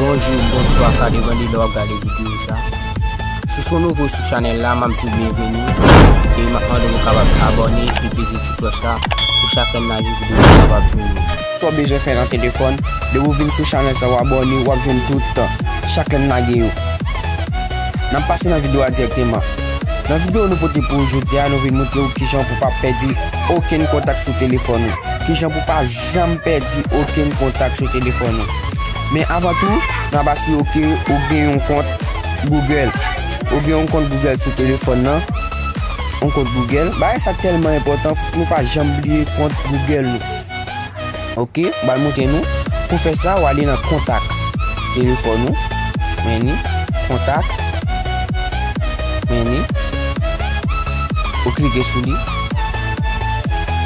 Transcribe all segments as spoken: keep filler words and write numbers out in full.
Bonjou, bonswa, sa depann de lè w ap gade videyo sa. Si w se yon nouvo sou chanèl la, m ap di w byenveni. E m ap mande w kapab abòne epi peze ti klòch la pou chak lè n lage videyo sa kapab jwenn ou. Sa w bezwen fè nan telefòn, depi w vin sou chanèl sa, w abòne, w ap jwenn tout chak lè n lage yo. N ap pase nan videyo a dirèkteman. Nan videyo nou pote pou ou jodi a, nou vin montre w kijan pou pa pèdi okenn kontak sou telefòn ou. Kijan pou pa janm pèdi okenn kontak sou telefòn ou. Men avan tou, n ap asire w ke ou gen yon kont Google. Ou gen yon kont Google sou telefòn nan. Yon kont Google. Bagay sa tèlman enpòtan, fòk nou pa janm bliye kont Google nou. Ok, m pral montre nou. Pou fè sa, w ale nan kontak telefòn ou. Men li, kontak. Men li. Ou klike sou li.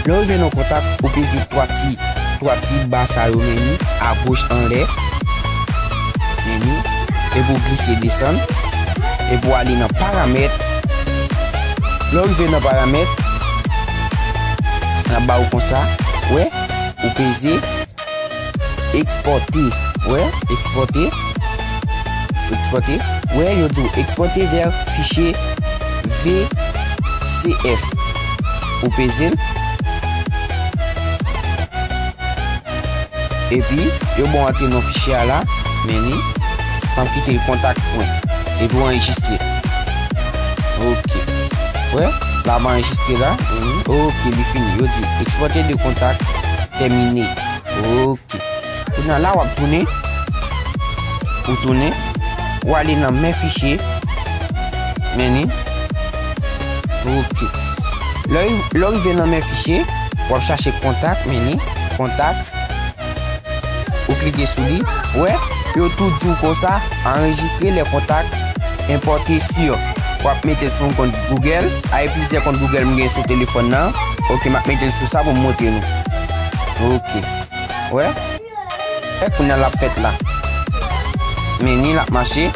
Lè w rive nan kontak, ou peze twa ti, twa ti ba sa yo men li, agoch anlè. Men li. Epi w glise desann. Epi w ale nan paramèt. Lè w rive nan paramèt, l ap ba ou konsa. Wè, ou peze ekspòte. Wè, ekspòte. Ekspòte. Wè, yo di w ekspòte vè fichye V C F. Ou peze l. Epi, yo ba w antre nan fichye a la. Men li. M ap kite l kontak mwen. Epi w anrejistre. Ok. Wè, l ap anrejistre la. Mhm. Ok, li fini. Yo di, ekspòte de kontak tèmine. Ok. Kounye a la, w ap tounen. Ou tounen. Ou ale nan men fichye. Men li. Ok. Lè, lè w rive nan men fichye, w ap chache kontak, men li. Kontak. Ou klike sou li. Wè, yo tou di w konsa, anrejistre lè kontak, enpòte si w ap mete l sou yon kont Google. Ay plizyè kont Google m gen sou telefòn nan. Ok, m ap mete l sou sa pou m montre nou. Ok. Wè. E kounye a l ap fèt la. Men li l ap mache.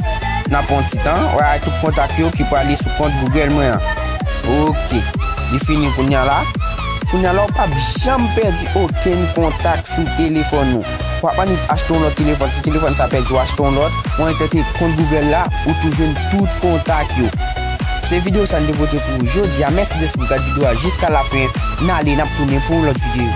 N ap pran ti tan. Wè, tout kontak yo ki prale sou kont Google mwen an. Ok. Li fini kounye a la. Kounye a la, w p ap janm pèdi okenn kontak sou telefòn ou. W ap annik achte yon lòt telefòn. Si telefòn sa pèdi, w achte yon lòt. Ou annik tante kont Google la, ou tou jwenn tout kontak yo. Se videyo sa n te pote pou ou jodi a. Mèsi dèske w gade videyo a jiska lafen. N ale, n ap tounen pou yon lòt videyo.